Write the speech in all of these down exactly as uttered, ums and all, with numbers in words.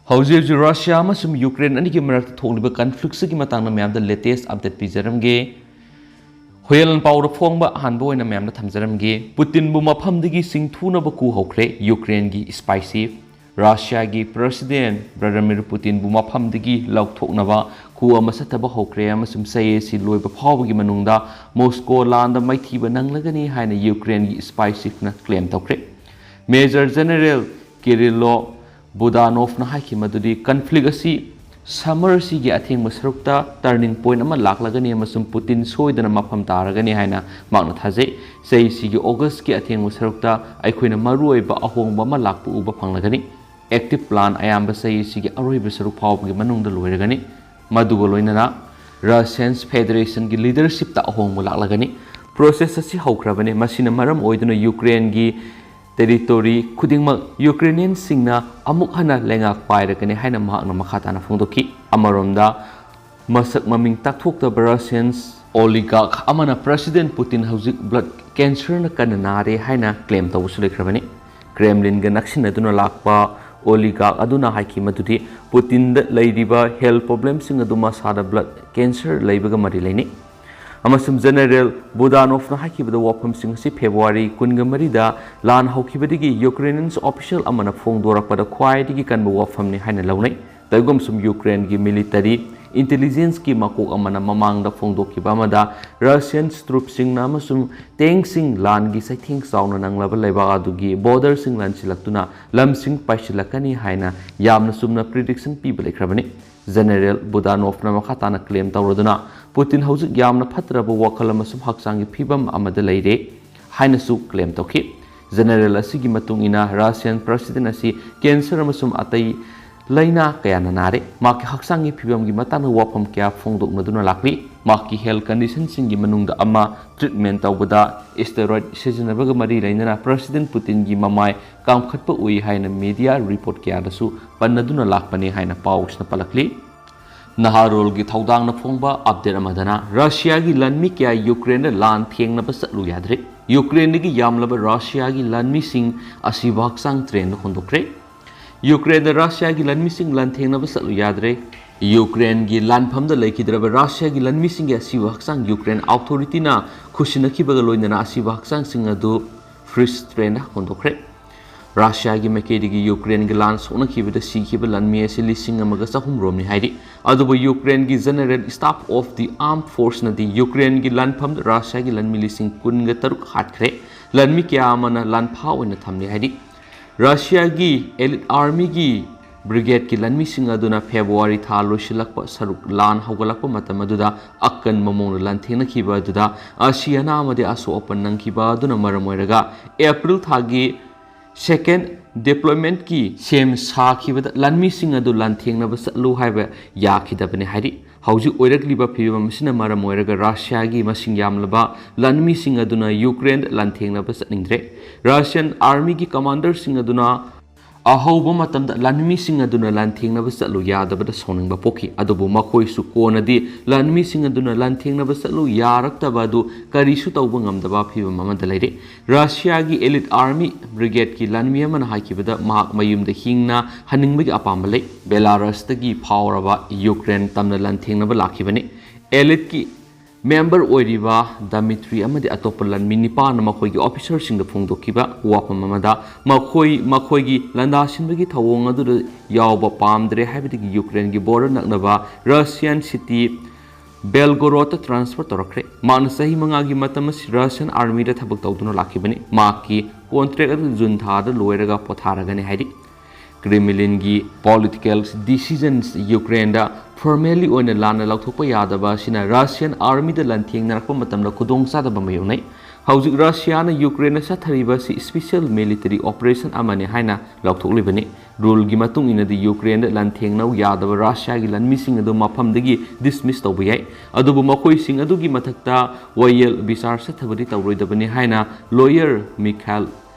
ꯍꯧꯖꯤꯛ ꯍꯧꯖꯤꯛ ꯔꯁꯤꯌꯥ ꯑꯃꯁꯨꯡ ꯌꯨꯀ꯭ꯔꯦꯟ ꯑꯅꯤꯒꯤ ꯃꯔꯛꯇ ꯊꯣꯛꯂꯤꯕ ꯀꯟꯐ꯭ꯂꯤꯛꯁꯤꯒꯤ ꯃꯇꯥꯡꯗ ꯃꯌꯥꯝꯗ ꯂꯦꯇꯦꯁ ꯑꯞꯗꯦꯠ ꯄꯤꯖꯔꯝꯒꯦ꯫ ꯍꯨꯏꯌꯦꯟ ꯂꯥꯟꯄꯥꯎꯗ ꯐꯣꯡꯕ ꯑꯍꯥꯟꯕ ꯑꯣꯏꯅ ꯃꯌꯥꯝꯗ ꯊꯝꯖꯔꯝꯒꯦ꯫ ꯄꯨꯇꯤꯟꯕꯨ ꯃꯐꯝꯗꯒꯤ ꯁꯤꯡꯊꯨꯅꯕ ꯀꯨ ꯍꯧꯈ꯭ꯔꯦ꯫ ꯌꯨꯀ꯭ꯔꯦꯟꯒꯤ ꯁ꯭ꯄꯥꯏ ꯆꯤꯐ ꯔꯁꯤꯌꯥꯒꯤ ꯄ꯭ꯔꯁꯤꯗꯦꯟ ꯚ꯭ꯂꯥꯗꯤꯃꯤꯔ ꯄꯨꯇꯤꯟꯕꯨ ꯃꯐꯝꯗꯒꯤ ꯂꯧꯊꯣꯛꯅꯕ ꯀꯨ ꯑꯃ ꯆꯠꯊꯕ ꯍꯧꯈ꯭ꯔꯦ ꯑꯃꯁꯨꯡ ꯆꯌꯦꯠꯁꯤ ꯂꯣꯏꯕ ꯐꯥꯎꯕꯒꯤ ꯃꯅꯨꯡꯗ ꯃꯣꯁꯀꯣ ꯂꯥꯟꯗ ꯃꯥꯏꯊꯤꯕ ꯅꯪꯂꯒꯅꯤ ꯍꯥꯏꯅ ꯌꯨꯀ꯭ꯔꯦꯟꯒꯤ ꯁ꯭ꯄꯥꯏ ꯆꯤꯐꯅ ꯀ꯭ꯂꯦꯝ ꯇꯧꯈ꯭ꯔꯦ꯫ ꯃꯦꯖꯔ ꯖꯦꯅꯔꯦꯜ ꯀꯤꯔꯤꯜꯂꯣ ꯕꯨꯗꯥꯅꯣꯐꯅ ꯍꯥꯏꯈꯤ ꯃꯗꯨꯗꯤ ꯀꯟꯐ꯭ꯂꯤꯛ ꯑꯁꯤ ꯁꯝꯃꯔ ꯑꯁꯤꯒꯤ ꯑꯊꯦꯡꯕ ꯁꯔꯨꯛꯇ ꯇꯔꯅꯤꯡ ꯄꯣꯏꯟꯠ ꯑꯃ ꯂꯥꯛꯂꯒꯅꯤ ꯑꯃꯁꯨꯡ ꯄꯨꯇꯤꯟ ꯁꯣꯏꯗꯅ ꯃꯐꯝ ꯇꯥꯔꯒꯅꯤ ꯍꯥꯏꯅ ꯃꯍꯥꯛꯅ ꯊꯥꯖꯩ꯫ ꯆꯍꯤꯁꯤꯒꯤ ꯑꯣꯒꯁꯀꯤ ꯑꯊꯦꯡꯕ ꯁꯔꯨꯛꯇ ꯑꯩꯈꯣꯏꯅ ꯃꯔꯨꯑꯣꯏꯕ ꯑꯍꯣꯡꯕ ꯑꯃ ꯂꯥꯛꯄ ꯎꯕ ꯐꯪꯂꯒꯅꯤ꯫ ꯑꯦꯛꯇꯤꯚ ꯄ꯭ꯂꯥꯟ ꯑꯌꯥꯝꯕ ꯆꯍꯤꯁꯤꯒꯤ ꯑꯔꯣꯏꯕ ꯁꯔꯨꯛ ꯐꯥꯎꯕꯒꯤ ꯃꯅꯨꯡꯗ ꯂꯣꯏꯔꯒꯅꯤ꯫ ꯃꯗꯨꯒ ꯂꯣꯏꯅꯅ ꯔꯁꯤꯌꯟꯁ ꯐꯦꯗꯔꯦꯁꯟꯒꯤ ꯂꯤꯗꯔꯁꯤꯞꯇ ꯑꯍꯣꯡꯕ ꯂꯥꯛꯂꯒꯅꯤ꯫ ꯄ꯭ꯔꯣꯁꯦꯁ ꯑꯁꯤ ꯍꯧꯈ꯭ꯔꯕꯅꯤ꯫ ꯃꯁꯤꯅ ꯃꯔꯝ ꯑꯣꯏꯗꯨꯅ ꯌꯨꯀ꯭ꯔꯦꯟꯒꯤ ꯇꯦꯔꯤꯇꯣꯔꯤ ꯈꯨꯗꯤꯡꯃꯛ ꯌꯨꯀ꯭ꯔꯦꯅꯤꯌꯟꯁꯤꯡꯅ ꯑꯃꯨꯛ ꯍꯟꯅ ꯂꯩꯉꯥꯛ ꯄꯥꯏꯔꯒꯅꯤ ꯍꯥꯏꯅ ꯃꯍꯥꯛꯅ ꯃꯈꯥ ꯇꯥꯅ ꯐꯣꯡꯗꯣꯛꯈꯤ꯫ ꯑꯃꯔꯣꯝꯗ, ꯃꯁꯛ ꯃꯃꯤꯡ ꯇꯥꯛꯊꯣꯛꯇꯕ ꯔꯁꯤꯌꯟꯁ ꯑꯣꯂꯤꯒꯥꯔꯛ ꯑꯃꯅ ꯄ꯭ꯔꯁꯤꯗꯦꯟ ꯄꯨꯇꯤꯟ ꯍꯧꯖꯤꯛ ꯕ꯭ꯂꯗ ꯀꯦꯟꯁꯔꯅ ꯀꯟꯅ ꯅꯥꯔꯦ ꯍꯥꯏꯅ ꯀ꯭ꯂꯦꯝ ꯇꯧꯕꯁꯨ ꯂꯩꯈ꯭ꯔꯕꯅꯤ꯫ ꯀ꯭ꯔꯦꯝꯂꯤꯟꯒ ꯅꯛꯁꯤꯟꯅꯗꯨꯅ ꯂꯥꯛꯄ ꯑꯣꯂꯤꯒꯥꯔꯛ ꯑꯗꯨꯅ ꯍꯥꯏꯈꯤ ꯃꯗꯨꯗꯤ ꯄꯨꯇꯤꯟꯗ ꯂꯩꯔꯤꯕ ꯍꯦꯜꯊ ꯄ꯭ꯔꯣꯕ꯭ꯂꯦꯝꯁꯤꯡ ꯑꯗꯨ ꯃꯁꯥꯗ ꯕ꯭ꯂꯗ ꯀꯦꯟꯁꯔ ꯂꯩꯕꯒ ꯃꯔꯤ ꯂꯩꯅꯩ꯫ ꯑꯃꯁꯨꯡ ꯖꯦꯅꯔꯦꯜ ꯕꯨꯗꯥꯅꯣꯐꯅ ꯍꯥꯏꯈꯤꯕꯗ ꯋꯥꯐꯝꯁꯤꯡ ꯑꯁꯤ ꯐꯦꯕ꯭ꯔꯨꯋꯥꯔꯤ ꯀꯨꯟꯒ ꯃꯔꯤꯗ ꯂꯥꯟ ꯍꯧꯈꯤꯕꯗꯒꯤ ꯌꯨꯀ꯭ꯔꯦꯅꯤꯌꯟꯁ ꯑꯣꯐꯤꯁꯤꯌꯦꯜ ꯑꯃꯅ ꯐꯣꯡꯗꯣꯔꯛꯄꯗ ꯈ꯭ꯋꯥꯏꯗꯒꯤ ꯀꯟꯕ ꯋꯥꯐꯝꯅꯤ ꯍꯥꯏꯅ ꯂꯧꯅꯩ꯫ ꯇꯧꯏꯒꯨꯝꯁꯨꯡ ꯌꯨꯀ꯭ꯔꯦꯟꯒꯤ ꯃꯤꯂꯤꯇꯔꯤ ꯏꯟꯇꯦꯂꯤꯖꯦꯟꯁꯀꯤ ꯃꯀꯣꯛ ꯑꯃꯅ ꯃꯃꯥꯡꯗ ꯐꯣꯡꯗꯣꯛꯈꯤꯕ ꯑꯃꯗ ꯔꯁꯤꯌꯟ ꯇ꯭ꯔꯨꯞꯁꯤꯡꯅ ꯑꯃꯁꯨꯡ ꯇꯦꯡꯁꯤꯡ ꯂꯥꯟꯒꯤ ꯆꯩꯊꯦꯡ ꯆꯥꯎꯅ ꯅꯪꯂꯕ ꯂꯩꯕꯥꯛ ꯑꯗꯨꯒꯤ ꯕꯣꯔꯗꯔꯁꯤꯡ ꯂꯥꯟꯁꯤꯜꯂꯛꯇꯨꯅ ꯂꯝꯁꯤꯡ ꯄꯥꯏꯁꯤꯜꯂꯛꯀꯅꯤ ꯍꯥꯏꯅ ꯌꯥꯝꯅ ꯆꯨꯝꯅ ꯄ꯭ꯔꯤꯗꯤꯛꯁꯟ ꯄꯤꯕ ꯂꯩꯈ꯭ꯔꯕꯅꯤ꯫ ꯖꯦꯅꯔꯦꯜ ꯕꯨꯗꯥꯅꯣꯐꯅ ꯃꯈꯥ ꯇꯥꯅ ꯀ꯭ꯂꯦꯝ ꯇꯧꯔꯗꯨꯅ ꯄꯨꯇꯤꯟ ꯍꯧꯖꯤꯛ ꯌꯥꯝꯅ ꯐꯠꯇ꯭ꯔꯕ ꯋꯥꯈꯜ ꯑꯃꯁꯨꯡ ꯍꯛꯆꯥꯡꯒꯤ ꯐꯤꯕꯝ ꯑꯃꯗ ꯂꯩꯔꯦ ꯍꯥꯏꯅꯁꯨ ꯀ꯭ꯂꯦꯝ ꯇꯧꯈꯤ꯫ ꯖꯦꯅꯔꯦꯜ ꯑꯁꯤꯒꯤ ꯃꯇꯨꯡ ꯏꯟꯅ ꯔꯁꯤꯌꯟ ꯄ꯭ꯔꯁꯤꯗꯦꯟ ꯑꯁꯤ ꯀꯦꯟꯁꯔ ꯑꯃꯁꯨꯡ ꯑꯇꯩ ꯂꯥꯏꯅꯥ ꯀꯌꯥꯅ ꯅꯥꯔꯦ꯫ ꯃꯍꯥꯛꯀꯤ ꯍꯛꯆꯥꯡꯒꯤ ꯐꯤꯕꯝꯒꯤ ꯃꯇꯥꯡꯗ ꯋꯥꯐꯝ ꯀꯌꯥ ꯐꯣꯡꯗꯣꯛꯅꯗꯨꯅ ꯂꯥꯛꯂꯤ꯫ ꯃꯍꯥꯛꯀꯤ ꯍꯦꯜꯊ ꯀꯟꯗꯤꯁꯟꯁꯤꯡꯒꯤ ꯃꯅꯨꯡꯗ ꯑꯃ, ꯇ꯭ꯔꯤꯠꯃꯦꯟꯠ ꯇꯧꯕꯗ ꯁ꯭ꯇꯦꯔꯣꯏꯗ ꯁꯤꯖꯤꯟꯅꯕꯒ ꯃꯔꯤ ꯂꯩꯅꯅ ꯄ꯭ꯔꯁꯤꯗꯦꯟ ꯄꯨꯇꯤꯟꯒꯤ ꯃꯃꯥꯏ ꯀꯥꯝꯈꯠꯄ ꯎꯏ ꯍꯥꯏꯅ ꯃꯤꯗꯤꯌꯥ ꯔꯤꯄꯣꯔꯠ ꯀꯌꯥꯗꯁꯨ ꯄꯟꯅꯗꯨꯅ ꯂꯥꯛꯄꯅꯤ ꯍꯥꯏꯅ ꯄꯥꯎꯁꯤꯅ ꯄꯜꯂꯛꯂꯤ꯫ ꯅꯍꯥꯔꯣꯜꯒꯤ ꯊꯧꯗꯥꯡꯅ ꯐꯣꯡꯕ ꯑꯞꯗꯦꯠ ꯑꯃꯗꯅ ꯔꯁꯤꯌꯥꯒꯤ ꯂꯥꯟꯃꯤ ꯀꯌꯥ ꯌꯨꯀ꯭ꯔꯦꯟꯗ ꯂꯥꯟ ꯊꯦꯡꯅꯕ ꯆꯠꯂꯨ ꯌꯥꯗ꯭ꯔꯦ꯫ ꯌꯨꯀ꯭ꯔꯦꯟꯗꯒꯤ ꯌꯥꯝꯂꯕ ꯔꯁꯤꯌꯥꯒꯤ ꯂꯥꯟꯃꯤꯁꯤꯡ ꯑꯁꯤꯕꯨ ꯍꯛꯆꯥꯡ ꯇ꯭ꯔꯦꯟꯗ ꯍꯣꯟꯗꯣꯛꯈ꯭ꯔꯦ꯫ ꯌꯨꯀ꯭ꯔꯦꯟꯗ ꯔꯁꯤꯌꯥꯒꯤ ꯂꯥꯟꯃꯤꯁꯤꯡ ꯂꯥꯟꯊꯦꯡꯅꯕ ꯆꯠꯂꯨ ꯌꯥꯗ꯭ꯔꯦ꯫ ꯌꯨꯀ꯭ꯔꯦꯟꯒꯤ ꯂꯥꯟꯐꯝꯗ ꯂꯩꯈꯤꯗ꯭ꯔꯕ ꯔꯁꯤꯌꯥꯒꯤ ꯂꯥꯟꯃꯤꯁꯤꯡꯒꯤ ꯑꯁꯤꯕ ꯍꯛꯆꯥꯡ ꯌꯨꯀ꯭ꯔꯦꯟ ꯑꯣꯊꯣꯔꯤꯇꯤꯅ ꯈꯨꯠꯁꯤꯟꯅꯈꯤꯕꯒ ꯂꯣꯏꯅꯅ ꯑꯁꯤꯕ ꯍꯛꯆꯥꯡꯁꯤꯡ ꯑꯗꯨ ꯐ꯭ꯔꯤꯖ ꯇ꯭ꯔꯦꯟꯗ ꯍꯣꯟꯗꯣꯛꯈ꯭ꯔꯦ꯫ ꯔꯁꯤꯌꯥꯒꯤ ꯃꯥꯏꯀꯩꯗꯒꯤ ꯌꯨꯀ꯭ꯔꯦꯟꯒꯤ ꯂꯥꯟ ꯁꯣꯛꯅꯈꯤꯕꯗ ꯁꯤꯈꯤꯕ ꯂꯥꯟꯃꯤ ꯑꯁꯤ ꯂꯤꯁꯤꯡ ꯑꯃꯒ ꯆꯍꯨꯝ ꯔꯣꯝꯅꯤ ꯍꯥꯏꯔꯤ꯫ ꯑꯗꯨꯕꯨ ꯌꯨꯀ꯭ꯔꯦꯟꯒꯤ General Staff of the Armed Forceꯅꯗꯤ ꯌꯨꯀ꯭ꯔꯦꯟꯒꯤ ꯂꯥꯟꯐꯝꯗ ꯔꯁꯤꯌꯥꯒꯤ ꯂꯥꯟꯃꯤ ꯂꯤꯁꯤꯡ ꯀꯨꯟꯒ ꯇꯔꯨꯛ ꯍꯥꯠꯈ꯭ꯔꯦ꯫ ꯂꯥꯟꯃꯤ ꯀꯌꯥ ꯑꯃꯅ ꯂꯥꯟꯐꯥ ꯑꯣꯏꯅ ꯊꯝꯂꯤ ꯍꯥꯏꯔꯤ꯫ ꯔꯁꯤꯌꯥꯒꯤ ꯑꯦꯂꯤꯠ ꯑꯥꯔꯃꯤꯒꯤ ꯕ꯭ꯔꯤꯒꯦꯗꯀꯤ ꯂꯥꯟꯃꯤꯁꯤꯡ ꯑꯗꯨꯅ ꯐꯦꯕ꯭ꯔꯨꯋꯥꯔꯤ ꯊꯥ ꯂꯣꯏꯁꯤꯜꯂꯛꯄ ꯁꯔꯨꯛ ꯂꯥꯟ ꯍꯧꯒꯠꯂꯛꯄ ꯃꯇꯝ ꯑꯗꯨꯗ ꯑꯀꯟꯕ ꯃꯑꯣꯡꯗ ꯂꯥꯟꯊꯦꯡꯅꯈꯤꯕ ꯑꯗꯨꯗ ꯑꯁꯤ ꯑꯅꯥ ꯑꯃꯗꯤ ꯑꯁꯣꯛ ꯑꯄꯟ ꯅꯪꯈꯤꯕ ꯑꯗꯨꯅ ꯃꯔꯝ ꯑꯣꯏꯔꯒ ꯑꯦꯄ꯭ꯔꯤꯜ ꯊꯥꯒꯤ second deploymentꯀꯤ ꯁꯦꯝ ꯁꯥꯈꯤꯕꯗ ꯂꯥꯟꯃꯤꯁꯤꯡ ꯑꯗꯨ ꯂꯥꯟꯊꯦꯡꯅꯕ ꯆꯠꯂꯨ ꯍꯥꯏꯕ ꯌꯥꯈꯤꯗꯕꯅꯤ ꯍꯥꯏꯔꯤ꯫ ꯍꯧꯖꯤꯛ ꯑꯣꯏꯔꯛꯂꯤꯕ ꯐꯤꯕꯝ ꯑꯁꯤꯅ ꯃꯔꯝ ꯑꯣꯏꯔꯒ ꯔꯁꯤꯌꯥꯒꯤ ꯃꯁꯤꯡ ꯌꯥꯝꯂꯕ ꯂꯥꯟꯃꯤꯁꯤꯡ ꯑꯗꯨꯅ ꯌꯨꯀ꯭ꯔꯦꯟꯗ ꯂꯥꯟꯊꯦꯡꯅꯕ ꯆꯠꯅꯤꯡꯗ꯭ꯔꯦ꯫ ꯔꯁꯤꯌꯥꯟ ꯑꯥꯔꯃꯤꯒꯤ ꯀꯃꯥꯟꯗꯔꯁꯤꯡ ꯑꯗꯨꯅ ꯑꯍꯧꯕ ꯃꯇꯝꯗ ꯂꯥꯟꯃꯤꯁꯤꯡ ꯑꯗꯨꯅ ꯂꯥꯟꯊꯦꯡꯅꯕ ꯆꯠꯂꯨ ꯌꯥꯗꯕꯗ ꯁꯥꯎꯅꯤꯡꯕ ꯄꯣꯛꯈꯤ, ꯑꯗꯨꯕꯨ ꯃꯈꯣꯏꯁꯨ ꯀꯣꯟꯅꯗꯤ ꯂꯥꯟꯃꯤꯁꯤꯡ ꯑꯗꯨꯅ ꯂꯥꯟꯊꯦꯡꯅꯕ ꯆꯠꯂꯨ ꯌꯥꯔꯛꯇꯕ ꯑꯗꯨ ꯀꯔꯤꯁꯨ ꯇꯧꯕ ꯉꯝꯗꯕ ꯐꯤꯕꯝ ꯑꯃꯗ ꯂꯩꯔꯦ꯫ ꯔꯁꯤꯌꯥꯒꯤ ꯑꯦꯂꯤꯠ ꯑꯥꯔꯃꯤ ꯕ꯭ꯔꯤꯒꯦꯗꯀꯤ ꯂꯥꯟꯃꯤ ꯑꯃꯅ ꯍꯥꯏꯈꯤꯕꯗ ꯃꯍꯥꯛ ꯃꯌꯨꯝꯗ ꯍꯤꯡꯅ ꯍꯟꯅꯤꯡꯕꯒꯤ ꯑꯄꯥꯝꯕ ꯂꯩ꯫ ꯕꯦꯂꯥꯔꯁꯇꯒꯤ ꯐꯥꯎꯔꯕ ꯌꯨꯀ꯭ꯔꯦꯟ ꯇꯝꯅ ꯂꯥꯟꯊꯦꯡꯅꯕ ꯂꯥꯛꯈꯤꯕꯅꯤ꯫ ꯑꯦꯂꯤꯠꯀꯤ ꯃꯦꯝꯕꯔ ꯑꯣꯏꯔꯤꯕ ꯗꯃꯤꯇ꯭ꯔꯤ ꯑꯃꯗꯤ ꯑꯇꯣꯞꯄ ꯂꯥꯟꯃꯤ ꯅꯤꯄꯥꯟꯅ ꯃꯈꯣꯏꯒꯤ ꯑꯣꯐꯤꯁꯔꯁꯤꯡꯗ ꯐꯣꯡꯗꯣꯛꯈꯤꯕ ꯋꯥꯐꯝ ꯑꯃꯗ ꯃꯈꯣꯏ ꯃꯈꯣꯏꯒꯤ ꯂꯥꯟꯗꯥ ꯁꯤꯟꯕꯒꯤ ꯊꯧꯑꯣꯡ ꯑꯗꯨꯗ ꯌꯥꯎꯕ ꯄꯥꯝꯗ꯭ꯔꯦ ꯍꯥꯏꯕꯗꯒꯤ ꯌꯨꯀ꯭ꯔꯦꯟꯒꯤ ꯕꯣꯔꯗꯔ ꯅꯛꯅꯕ ꯔꯁꯤꯌꯥꯟ ꯁꯤꯇꯤ ꯕꯦꯜꯒꯣꯔꯣꯗꯇ ꯇ꯭ꯔꯥꯟꯁꯐꯔ ꯇꯧꯔꯛꯈ꯭ꯔꯦ꯫ ꯃꯍꯥꯛꯅ ꯆꯍꯤ ꯃꯉꯥꯒꯤ ꯃꯇꯝ ꯑꯁꯤ ꯔꯁꯤꯌꯥꯟ ꯑꯥꯔꯃꯤꯗ ꯊꯕꯛ ꯇꯧꯗꯨꯅ ꯂꯥꯛꯈꯤꯕꯅꯤ꯫ ꯃꯍꯥꯛꯀꯤ ꯀꯣꯟꯇ꯭ꯔꯦꯛ ꯑꯗꯨ ꯖꯨꯟ ꯊꯥꯗ ꯂꯣꯏꯔꯒ ꯄꯣꯊꯥꯔꯒꯅꯤ ꯍꯥꯏꯔꯤ꯫ ꯀ꯭ꯔꯦꯃꯂꯤꯟꯒꯤ ꯄꯣꯂꯤꯇꯤꯀꯦꯜ ꯗꯤꯁꯤꯖꯟꯁ ꯌꯨꯀ꯭ꯔꯦꯟꯗ ꯐꯣꯔꯃꯦꯜꯂꯤ ꯑꯣꯏꯅ ꯂꯥꯟꯅ ꯂꯧꯊꯣꯛꯄ ꯌꯥꯗꯕ ꯑꯁꯤꯅ ꯔꯁꯤꯌꯥꯟ ꯑꯥꯔꯃꯤꯗ ꯂꯥꯟꯊꯦꯡꯅꯔꯛꯄ ꯃꯇꯝꯗ ꯈꯨꯗꯣꯡꯆꯥꯗꯕ ꯃꯥꯌꯣꯛꯅꯩ꯫ ꯍꯧꯖꯤꯛ ꯔꯁꯤꯌꯥꯅ ꯌꯨꯀ꯭ꯔꯦꯟꯗ ꯆꯠꯊꯔꯤꯕ ꯑꯁꯤ ꯁ꯭ꯄꯤꯁꯦꯜ ꯃꯤꯂꯤꯇꯔꯤ ꯑꯣꯄꯔꯦꯁꯟ ꯑꯃꯅꯤ ꯍꯥꯏꯅ ꯂꯥꯎꯊꯣꯛꯂꯤꯕꯅꯤ꯫ ꯔꯨꯜꯒꯤ ꯃꯇꯨꯡ ꯏꯟꯅꯗꯤ ꯌꯨꯀ꯭ꯔꯦꯟꯗ ꯂꯥꯟꯊꯦꯡꯅꯧ ꯌꯥꯗꯕ ꯔꯁꯤꯌꯥꯒꯤ ꯂꯥꯟꯃꯤꯁꯤꯡ ꯑꯗꯨ ꯃꯐꯝꯗꯒꯤ ꯗꯤꯁꯃꯤꯁ ꯇꯧꯕ ꯌꯥꯏ, ꯑꯗꯨꯕꯨ ꯃꯈꯣꯏꯁꯤꯡ ꯑꯗꯨꯒꯤ ꯃꯊꯛꯇ ꯋꯥꯌꯦꯜ ꯕꯤꯆꯥꯔ ꯆꯠꯊꯕꯗꯤ ꯇꯧꯔꯣꯏꯗꯕꯅꯤ ꯍꯥꯏꯅ ꯂꯣꯌꯔ ꯃꯤꯈꯥꯏꯜ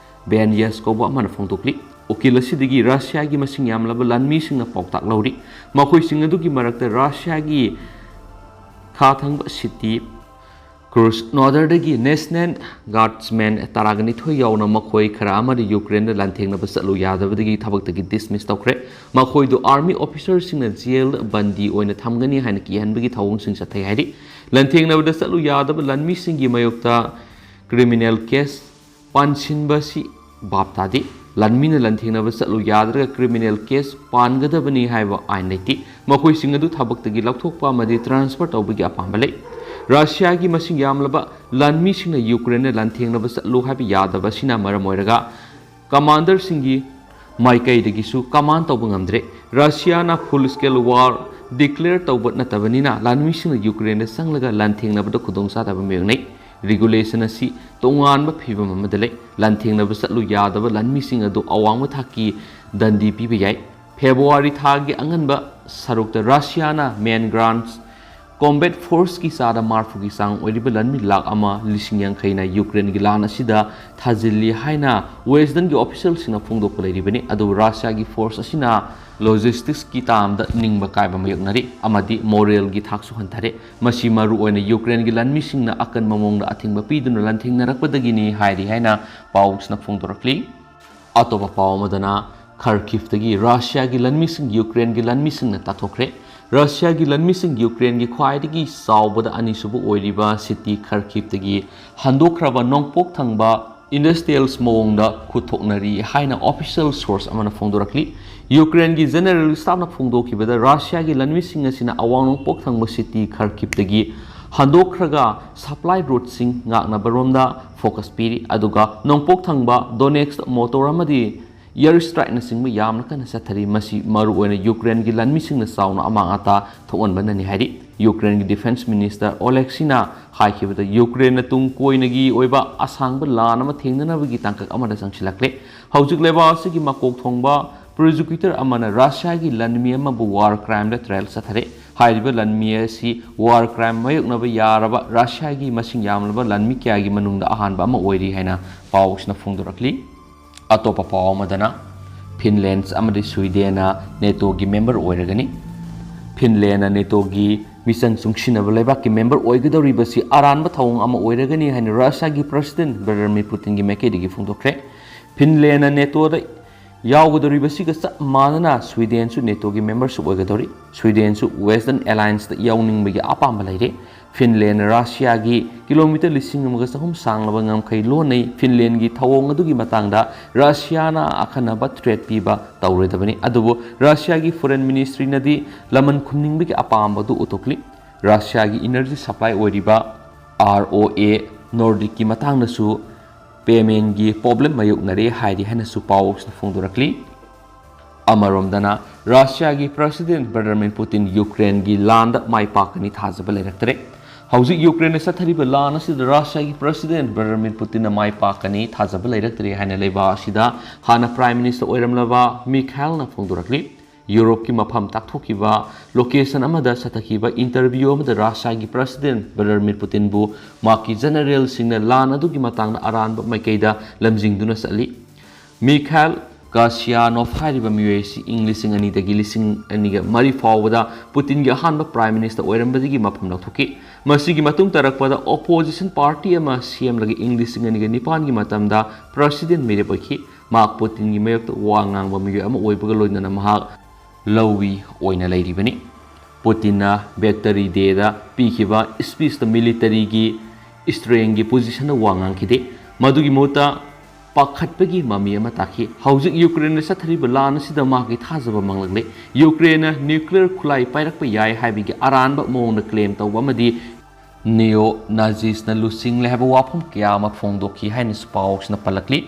ꯕꯦꯟꯌꯦꯁ ꯀꯧꯕ ꯑꯃꯅ ꯐꯣꯡꯗꯣꯛꯂꯤ꯫ ꯎꯀꯤꯜ ꯑꯁꯤꯗꯒꯤ ꯔꯁꯤꯌꯥꯒꯤ ꯃꯁꯤꯡ ꯌꯥꯝꯂꯕ ꯂꯥꯟꯃꯤꯁꯤꯡꯅ ꯄꯥꯎꯇꯥꯛ ꯂꯧꯔꯤ꯫ ꯃꯈꯣꯏꯁꯤꯡ ꯑꯗꯨꯒꯤ ꯃꯔꯛꯇ ꯔꯁꯤꯌꯥꯒꯤ ꯈꯥ ꯊꯪꯕ ꯁꯤꯇꯤ ꯀ꯭ꯔꯨꯁꯅꯣꯗꯔꯗꯒꯤ National Guardsmen ꯇꯔꯥꯒ ꯅꯤꯊꯣꯏ ꯌꯥꯎꯅ ꯃꯈꯣꯏ ꯈꯔ ꯑꯃꯗꯤ ꯌꯨꯀ꯭ꯔꯦꯟꯗ ꯂꯥꯟꯊꯦꯡꯅꯕ ꯆꯠꯂꯨ ꯌꯥꯗꯕꯗꯒꯤ ꯊꯕꯛꯇꯒꯤ dismiss ꯇꯧꯈ꯭ꯔꯦ꯫ ꯃꯈꯣꯏꯗꯨ army officerꯁꯤꯡꯅ jailꯗ ꯕꯟꯗꯤ ꯑꯣꯏꯅ ꯊꯝꯒꯅꯤ ꯍꯥꯏꯅ ꯀꯤꯍꯟꯕꯒꯤ ꯊꯧꯑꯣꯡꯁꯤꯡ ꯆꯠꯊꯩ ꯍꯥꯏꯔꯤ꯫ ꯂꯥꯟꯊꯦꯡꯅꯕꯗ ꯆꯠꯂꯨ ꯌꯥꯗꯕ ꯂꯥꯟꯃꯤꯁꯤꯡꯒꯤ ꯃꯥꯌꯣꯛꯇ criminal case ꯄꯥꯟꯁꯤꯟꯕꯁꯤ ꯚꯥꯞ ꯇꯥꯗꯦ꯫ ꯂꯥꯟꯃꯤꯅ ꯂꯥꯟꯊꯦꯡꯅꯕ ꯆꯠꯂꯨ ꯌꯥꯗ꯭ꯔꯒ criminal case ꯄꯥꯟꯒꯗꯕꯅꯤ ꯍꯥꯏꯕ ꯑꯥꯏꯟ ꯂꯩꯇꯦ꯫ ꯃꯈꯣꯏꯁꯤꯡ ꯑꯗꯨ ꯊꯕꯛꯇꯒꯤ ꯂꯧꯊꯣꯛꯄ ꯑꯃꯗꯤ transfer ꯇꯧꯕꯒꯤ ꯑꯄꯥꯝꯕ ꯂꯩ꯫ ꯔꯁꯤꯌꯥꯒꯤ ꯃꯁꯤꯡ ꯌꯥꯝꯂꯕ ꯂꯥꯟꯃꯤꯁꯤꯡꯅ ꯌꯨꯀ꯭ꯔꯦꯟꯗ ꯂꯥꯟꯊꯦꯡꯅꯕ ꯆꯠꯂꯨ ꯍꯥꯏꯕ ꯌꯥꯗꯕ ꯑꯁꯤꯅ ꯃꯔꯝ ꯑꯣꯏꯔꯒ commanderꯁꯤꯡꯒꯤ ꯃꯥꯏꯀꯩꯗꯒꯤꯁꯨ command ꯇꯧꯕ ꯉꯝꯗ꯭ꯔꯦ꯫ ꯔꯁꯤꯌꯥꯅ full scale war declare ꯇꯧꯕ ꯅꯠꯇꯕꯅꯤꯅ ꯂꯥꯟꯃꯤꯁꯤꯡꯅ ꯌꯨꯀ꯭ꯔꯦꯟꯗ ꯆꯪꯂꯒ ꯂꯥꯟꯊꯦꯡꯅꯕꯗ ꯈꯨꯗꯣꯡꯆꯥꯗꯕ ꯃꯥꯌꯣꯛꯅꯩ꯫ Regulation ꯑꯁꯤ ꯇꯣꯉꯥꯟꯕ ꯐꯤꯚꯝ ꯑꯃꯗ ꯂꯩ꯫ ꯂꯥꯟꯊꯦꯡꯅꯕ ꯆꯠꯂꯨ ꯌꯥꯗꯕ ꯂꯥꯟꯃꯤꯁꯤꯡ ꯑꯗꯨ ꯑꯋꯥꯡꯕ ꯊꯥꯛꯀꯤ ꯗꯟꯗꯤ ꯄꯤꯕ ꯌꯥꯏ꯫ ꯐꯦꯕ꯭ꯔꯨꯋꯥꯔꯤ ꯊꯥꯒꯤ ꯑꯉꯟꯕ ꯁꯔꯨꯛꯇ ꯔꯁꯤꯌꯥꯅ main ground combat forceꯀꯤ ꯆꯥꯗ ꯃꯔꯐꯨꯒꯤ ꯆꯥꯡ ꯑꯣꯏꯔꯤꯕ ꯂꯥꯟꯃꯤ ꯂꯥꯈ ꯑꯃ ꯂꯤꯁꯤꯡ ꯌꯥꯡꯈꯩꯅ ꯌꯨꯀ꯭ꯔꯦꯟꯒꯤ ꯂꯥꯟ ꯑꯁꯤꯗ ꯊꯥꯖꯤꯜꯂꯤ ꯍꯥꯏꯅ Westernꯒꯤ officialꯁꯤꯡꯅ ꯐꯣꯡꯗꯣꯛꯄ ꯂꯩꯔꯤꯕꯅꯤ꯫ ꯑꯗꯨꯕꯨ ꯔꯁꯤꯌꯥꯒꯤ force ꯑꯁꯤꯅ logisticsꯀꯤ ꯇꯥꯝꯗ ꯅꯤꯡꯕ ꯀꯥꯏꯕ ꯃꯥꯌꯣꯛꯅꯔꯤ ꯑꯃꯗꯤ moraleꯒꯤ ꯊꯥꯛꯁꯨ ꯍꯟꯊꯔꯦ꯫ ꯃꯁꯤ ꯃꯔꯨꯑꯣꯏꯅ ꯌꯨꯀ꯭ꯔꯦꯟꯒꯤ ꯂꯥꯟꯃꯤꯁꯤꯡꯅ ꯑꯀꯟꯕ ꯃꯑꯣꯡꯗ ꯑꯊꯤꯡꯕ ꯄꯤꯗꯨꯅ ꯂꯥꯟꯊꯦꯡꯅꯔꯛꯄꯗꯒꯤꯅꯤ ꯍꯥꯏꯔꯤ ꯍꯥꯏꯅ ꯄꯥꯎꯁꯤꯅ ꯐꯣꯡꯗꯣꯔꯛꯂꯤ꯫ ꯑꯇꯣꯞꯄ ꯄꯥꯎ ꯑꯃꯗꯅ Kharkivꯇꯒꯤ ꯔꯁꯤꯌꯥꯒꯤ ꯂꯥꯟꯃꯤꯁꯤꯡ ꯌꯨꯀ꯭ꯔꯦꯟꯒꯤ ꯂꯥꯟꯃꯤꯁꯤꯡꯅ ꯇꯥꯊꯣꯛꯈ꯭ꯔꯦ꯫ ꯔꯁꯤꯌꯥꯒꯤ ꯂꯥꯟꯃꯤꯁꯤꯡ ꯌꯨꯀ꯭ꯔꯦꯟꯒꯤ ꯈ꯭ꯋꯥꯏꯗꯒꯤ ꯆꯥꯎꯕꯗ ꯑꯅꯤꯁꯨꯕ ꯑꯣꯏꯔꯤꯕ city Kharkivꯇꯒꯤ ꯍꯟꯗꯣꯛꯈ꯭ꯔꯕ ꯅꯣꯡꯄꯣꯛ ꯊꯪꯕ industrials ꯃꯑꯣꯡꯗ ꯈꯨꯠ ꯊꯣꯛꯅꯔꯤ ꯍꯥꯏꯅ official source ꯑꯃꯅ ꯐꯣꯡꯗꯣꯔꯛꯂꯤ꯫ ꯌꯨꯀ꯭ꯔꯦꯟꯒꯤ general staffꯅ ꯐꯣꯡꯗꯣꯛꯈꯤꯕꯗ ꯔꯁꯤꯌꯥꯒꯤ ꯂꯥꯟꯃꯤꯁꯤꯡ ꯑꯁꯤꯅ ꯑꯋꯥꯡ ꯅꯣꯡꯄꯣꯛ ꯊꯪꯕ city Kharkivꯇꯒꯤ ꯍꯟꯗꯣꯛꯈ꯭ꯔꯒ supply routeꯁꯤꯡ ꯉꯥꯛꯅꯕꯔꯣꯝꯗ focus ꯄꯤꯔꯤ, ꯑꯗꯨꯒ ꯅꯣꯡꯄꯣꯛ ꯊꯪꯕ Donetsk, Motor ꯑꯃꯗꯤ air strikeꯅꯆꯤꯡꯕ ꯌꯥꯝꯅ ꯀꯟꯅ ꯆꯠꯊꯔꯤ꯫ ꯃꯁꯤ ꯃꯔꯨꯑꯣꯏꯅ ꯌꯨꯀ꯭ꯔꯦꯟꯒꯤ ꯂꯥꯟꯃꯤꯁꯤꯡꯅ ꯆꯥꯎꯅ ꯑꯃꯥꯡ ꯑꯇꯥ ꯊꯣꯛꯍꯟꯕꯅꯅꯤ ꯍꯥꯏꯔꯤ꯫ ꯌꯨꯀ꯭ꯔꯦꯟꯒꯤ defence minister Oleksina ꯍꯥꯏꯈꯤꯕꯗ ꯌꯨꯀ꯭ꯔꯦꯟꯅ ꯇꯨꯡ ꯀꯣꯏꯅꯒꯤ ꯑꯣꯏꯕ ꯑꯁꯥꯡꯕ ꯂꯥꯟ ꯑꯃ ꯊꯦꯡꯅꯅꯕꯒꯤ ꯇꯥꯡꯀꯛ ꯑꯃꯗ ꯆꯪꯁꯤꯜꯂꯛꯂꯦ꯫ ꯍꯧꯖꯤꯛ ꯂꯩꯕꯥꯛ ꯑꯁꯤꯒꯤ ꯃꯀꯣꯛ ꯊꯣꯡꯕ prosecutor ꯑꯃꯅ ꯔꯁꯤꯌꯥꯒꯤ ꯂꯥꯟꯃꯤ ꯑꯃꯕꯨ war crimeꯗ trial ꯆꯠꯊꯔꯦ꯫ ꯍꯥꯏꯔꯤꯕ ꯂꯥꯟꯃꯤ ꯑꯁꯤ war crime ꯃꯥꯌꯣꯛꯅꯕ ꯌꯥꯔꯕ ꯔꯁꯤꯌꯥꯒꯤ ꯃꯁꯤꯡ ꯌꯥꯝꯂꯕ ꯂꯥꯟꯃꯤ ꯀꯌꯥꯒꯤ ꯃꯅꯨꯡꯗ ꯑꯍꯥꯟꯕ ꯑꯃ ꯑꯣꯏꯔꯤ ꯍꯥꯏꯅ ꯄꯥꯎꯁꯤꯅ ꯐꯣꯡꯗꯣꯔꯛꯂꯤ꯫ ꯑꯇꯣꯞꯄ ꯄꯥꯎ ꯑꯃꯗꯅ Finland ꯑꯃꯗꯤ Swedenꯅ NATOꯒꯤ member ꯑꯣꯏꯔꯒꯅꯤ꯫ Finlandꯅ NATOꯒꯤ ꯃꯤꯆꯪ ꯆꯨꯡꯁꯤꯟꯅꯕ ꯂꯩꯕꯥꯛꯀꯤ ꯃꯦꯝꯕꯔ ꯑꯣꯏꯒꯗꯧꯔꯤꯕꯁꯤ ꯑꯔꯥꯟꯕ ꯊꯧꯑꯣꯡ ꯑꯃ ꯑꯣꯏꯔꯒꯅꯤ ꯍꯥꯏꯅ ꯔꯁꯤꯌꯥꯒꯤ ꯄ꯭ꯔꯁꯤꯗꯦꯟ ꯚ꯭ꯂꯥꯗꯤꯃꯤꯔ ꯄꯨꯇꯤꯟꯒꯤ ꯃꯥꯏꯀꯩꯗꯒꯤ ꯐꯣꯡꯗꯣꯛꯈ꯭ꯔꯦ꯫ ꯐꯤꯟꯂꯦꯟꯅ ꯅꯦꯇꯣꯗ ꯌꯥꯎꯒꯗꯧꯔꯤꯕꯁꯤꯒ ꯆꯞ ꯃꯥꯟꯅꯅ ꯁ꯭ꯋꯤꯗꯦꯟꯁꯨ ꯅꯦꯇꯣꯒꯤ ꯃꯦꯝꯕꯔꯁꯤꯞ ꯑꯣꯏꯒꯗꯧꯔꯤ꯫ ꯁ꯭ꯋꯤꯗꯦꯟꯁꯨ ꯋꯦꯁꯇꯔꯟ ꯑꯦꯂꯥꯌꯟꯁꯇ ꯌꯥꯎꯅꯤꯡꯕꯒꯤ ꯑꯄꯥꯝꯕ ꯂꯩꯔꯦ꯫ ꯐꯤꯟꯂꯦꯟꯅ ꯔꯁꯤꯌꯥꯒꯤ ꯀꯤꯂꯣꯃꯤꯇꯔ ꯂꯤꯁꯤꯡ ꯑꯃꯒ ꯆꯍꯨꯝ ꯁꯥꯡꯂꯕ ꯉꯝꯈꯩ ꯂꯣꯟꯅꯩ꯫ ꯐꯤꯟꯂꯦꯟꯒꯤ ꯊꯧꯑꯣꯡ ꯑꯗꯨꯒꯤ ꯃꯇꯥꯡꯗ ꯔꯁꯤꯌꯥꯅ ꯑꯈꯟꯅꯕ ꯊ꯭ꯔꯦꯠ ꯄꯤꯕ ꯇꯧꯔꯣꯏꯗꯕꯅꯤ꯫ ꯑꯗꯨꯕꯨ ꯔꯁꯤꯌꯥꯒꯤ ꯐꯣꯔꯦꯟ ꯃꯤꯅꯤꯁꯇ꯭ꯔꯤꯅꯗꯤ ꯂꯃꯟ ꯈꯨꯝꯅꯤꯡꯕꯒꯤ ꯑꯄꯥꯝꯕꯗꯨ ꯎꯠꯊꯣꯛꯂꯤ꯫ ꯔꯁꯤꯌꯥꯒꯤ ꯏꯅꯔꯖꯤ ꯁꯄ꯭ꯂꯥꯏ ꯑꯣꯏꯔꯤꯕ ꯑꯥꯔ ꯑꯣ ꯑꯦ ꯅꯣꯔꯗꯤꯛꯀꯤ ꯃꯇꯥꯡꯗꯁꯨ ꯄꯦꯃꯦꯟꯒꯤ ꯄ꯭ꯔꯣꯕ꯭ꯂꯦꯝ ꯃꯥꯌꯣꯛꯅꯔꯦ ꯍꯥꯏꯔꯤ ꯍꯥꯏꯅꯁꯨ ꯄꯥꯎꯁꯤꯅ ꯐꯣꯡꯗꯣꯔꯛꯂꯤ꯫ ꯑꯃꯔꯣꯝꯗꯅ ꯔꯁꯤꯌꯥꯒꯤ ꯄ꯭ꯔꯁꯤꯗꯦꯟ ꯚ꯭ꯂꯥꯗꯤꯃꯤꯔ ꯄꯨꯇꯤꯟ ꯌꯨꯀ꯭ꯔꯦꯟꯒꯤ ꯂꯥꯟꯗ ꯃꯥꯏ ꯄꯥꯛꯀꯅꯤ ꯊꯥꯖꯕ ꯂꯩꯔꯛꯇꯔꯦ꯫ ꯍꯧꯖꯤꯛ ꯌꯨꯀ꯭ꯔꯦꯟꯗ ꯆꯠꯊꯔꯤꯕ ꯂꯥꯟ ꯑꯁꯤꯗ ꯔꯁꯤꯌꯥꯒꯤ ꯄ꯭ꯔꯁꯤꯗꯦꯟ ꯚ꯭ꯂꯥꯗꯤꯃꯤꯔ ꯄꯨꯇꯤꯟꯅ ꯃꯥꯏ ꯄꯥꯛꯀꯅꯤ ꯊꯥꯖꯕ ꯂꯩꯔꯛꯇ꯭ꯔꯦ ꯍꯥꯏꯅ ꯂꯩꯕꯥꯛ ꯑꯁꯤꯗ ꯍꯥꯟꯅ ꯄ꯭ꯔꯥꯏꯝ ꯃꯤꯅꯤꯁꯇꯔ ꯑꯣꯏꯔꯝꯂꯕ ꯃꯤꯈꯥꯏꯜꯅ ꯐꯣꯡꯗꯣꯔꯛꯂꯤ꯫ ꯌꯨꯔꯣꯞꯀꯤ ꯃꯐꯝ ꯇꯥꯛꯊꯣꯛꯈꯤꯕ ꯂꯣꯀꯦꯁꯟ ꯑꯃꯗ ꯆꯠꯊꯈꯤꯕ ꯏꯟꯇꯔꯚ꯭ꯌꯨ ꯑꯃꯗ ꯔꯁꯤꯌꯥꯒꯤ ꯄ꯭ꯔꯁꯤꯗꯦꯟ ꯚ꯭ꯂꯥꯗꯤꯃꯤꯔ ꯄꯨꯇꯤꯟꯕꯨ ꯃꯍꯥꯛꯀꯤ ꯖꯦꯅꯔꯦꯜꯁꯤꯡꯅ ꯂꯥꯟ ꯑꯗꯨꯒꯤ ꯃꯇꯥꯡꯗ ꯑꯔꯥꯟꯕ ꯃꯥꯏꯀꯩꯗ ꯂꯝꯖꯤꯡꯗꯨꯅ ꯆꯠꯂꯤ꯫ ꯃꯤꯈꯥꯏꯜ ꯀꯥꯁꯤꯌꯥꯅꯣꯚ ꯍꯥꯏꯔꯤꯕ ꯃꯤꯑꯣꯏ ꯑꯁꯤ ꯏꯪ ꯂꯤꯁꯤꯡ ꯑꯅꯤꯗꯒꯤ ꯂꯤꯁꯤꯡ ꯑꯅꯤꯒ ꯃꯔꯤ ꯐꯥꯎꯕꯗ ꯄꯨꯇꯤꯟꯒꯤ ꯑꯍꯥꯟꯕ ꯄ꯭ꯔꯥꯏꯝ ꯃꯤꯅꯤꯁꯇꯔ ꯑꯣꯏꯔꯝꯕꯗꯒꯤ ꯃꯐꯝ ꯂꯧꯊꯣꯛꯈꯤ꯫ ꯃꯁꯤꯒꯤ ꯃꯇꯨꯡ ꯇꯥꯔꯛꯄꯗ ꯑꯣꯄꯣꯖꯤꯁꯟ ꯄꯥꯔꯇꯤ ꯑꯃ ꯁꯦꯝꯂꯒ ꯏꯪ ꯂꯤꯁꯤꯡ ꯑꯅꯤꯒ ꯅꯤꯄꯥꯟꯒꯤ ꯃꯇꯝꯗ ꯄ꯭ꯔꯁꯤꯗꯦꯟ ꯃꯤꯔꯦꯞ ꯑꯣꯏꯈꯤ꯫ ꯃꯍꯥꯛ ꯄꯨꯇꯤꯟꯒꯤ ꯃꯥꯌꯣꯛꯇ ꯋꯥ ꯉꯥꯡꯕ ꯃꯤꯑꯣꯏ ꯑꯃ ꯑꯣꯏꯕꯒ ꯂꯣꯏꯅꯅ ꯃꯍꯥꯛ ꯂꯧꯋꯤ ꯑꯣꯏꯅ ꯂꯩꯔꯤꯕꯅꯤ꯫ ꯄꯨꯇꯤꯟꯅ ꯚꯤꯛꯇꯔꯤ ꯗꯦꯗ ꯄꯤꯈꯤꯕ ꯁ꯭ꯄꯤꯆꯇ ꯃꯤꯂꯤꯇꯔꯤꯒꯤ ꯁ꯭ꯇ꯭ꯔꯦꯡꯒꯤ ꯄꯣꯖꯤꯁꯟꯗ ꯋꯥ ꯉꯥꯡꯈꯤꯗꯦ꯫ ꯃꯗꯨꯒꯤ ꯃꯍꯨꯠꯇ ꯄꯥꯈꯠꯄꯒꯤ ꯃꯃꯤ ꯑꯃ ꯇꯥꯈꯤ꯫ ꯍꯧꯖꯤꯛ ꯌꯨꯀ꯭ꯔꯦꯟꯗ ꯆꯠꯊꯔꯤꯕ ꯂꯥꯟ ꯑꯁꯤꯗ ꯃꯍꯥꯛꯀꯤ ꯊꯥꯖꯕ ꯃꯥꯡꯂꯛꯂꯦ꯫ ꯌꯨꯀ꯭ꯔꯦꯟꯅ ꯅ꯭ꯌꯨꯀ꯭ꯂꯤꯌꯔ ꯈꯨꯠꯂꯥꯏ ꯄꯥꯏꯔꯛꯄ ꯌꯥꯏ ꯍꯥꯏꯕꯒꯤ ꯑꯔꯥꯟꯕ ꯃꯑꯣꯡꯗ ꯀ꯭ꯂꯦꯝ ꯇꯧꯕ ꯑꯃꯗꯤ ꯅꯤꯑꯣ ꯅꯥꯖꯤꯁꯅ ꯂꯨꯆꯤꯡꯂꯦ ꯍꯥꯏꯕ ꯋꯥꯐꯝ ꯀꯌꯥ ꯑꯃ ꯐꯣꯡꯗꯣꯛꯈꯤ ꯍꯥꯏꯅꯁꯨ ꯄꯥꯎꯁꯤꯅ ꯄꯜꯂꯛꯂꯤ꯫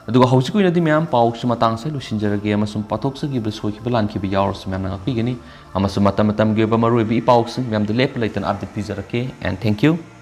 ꯑꯗꯨꯒ ꯍꯧꯖꯤꯛꯀꯤ ꯑꯣꯏꯅꯗꯤ ꯃꯌꯥꯝ ꯄꯥꯎꯁꯤ ꯃꯇꯥꯡꯁꯤꯗ ꯂꯣꯏꯁꯤꯟꯖꯔꯒꯦ ꯑꯃꯁꯨꯡ ꯄꯥꯊꯣꯛꯆꯈꯤꯕ ꯁꯣꯏꯈꯤꯕ ꯂꯥꯟꯈꯤꯕ ꯌꯥꯎꯔꯁꯨ ꯃꯌꯥꯝꯅ ꯉꯥꯛꯄꯤꯒꯅꯤ꯫ ꯑꯃꯁꯨꯡ ꯃꯇꯝ ꯃꯇꯝꯒꯤ ꯑꯣꯏꯕ ꯃꯔꯨꯑꯣꯏꯕ ꯏ ꯄꯥꯎꯁꯤꯡ ꯃꯌꯥꯝꯗ ꯂꯦꯞꯄ ꯂꯩꯇꯅ ꯑꯞꯗꯦꯠ ꯄꯤꯖꯔꯛꯀꯦ꯫ And thank you.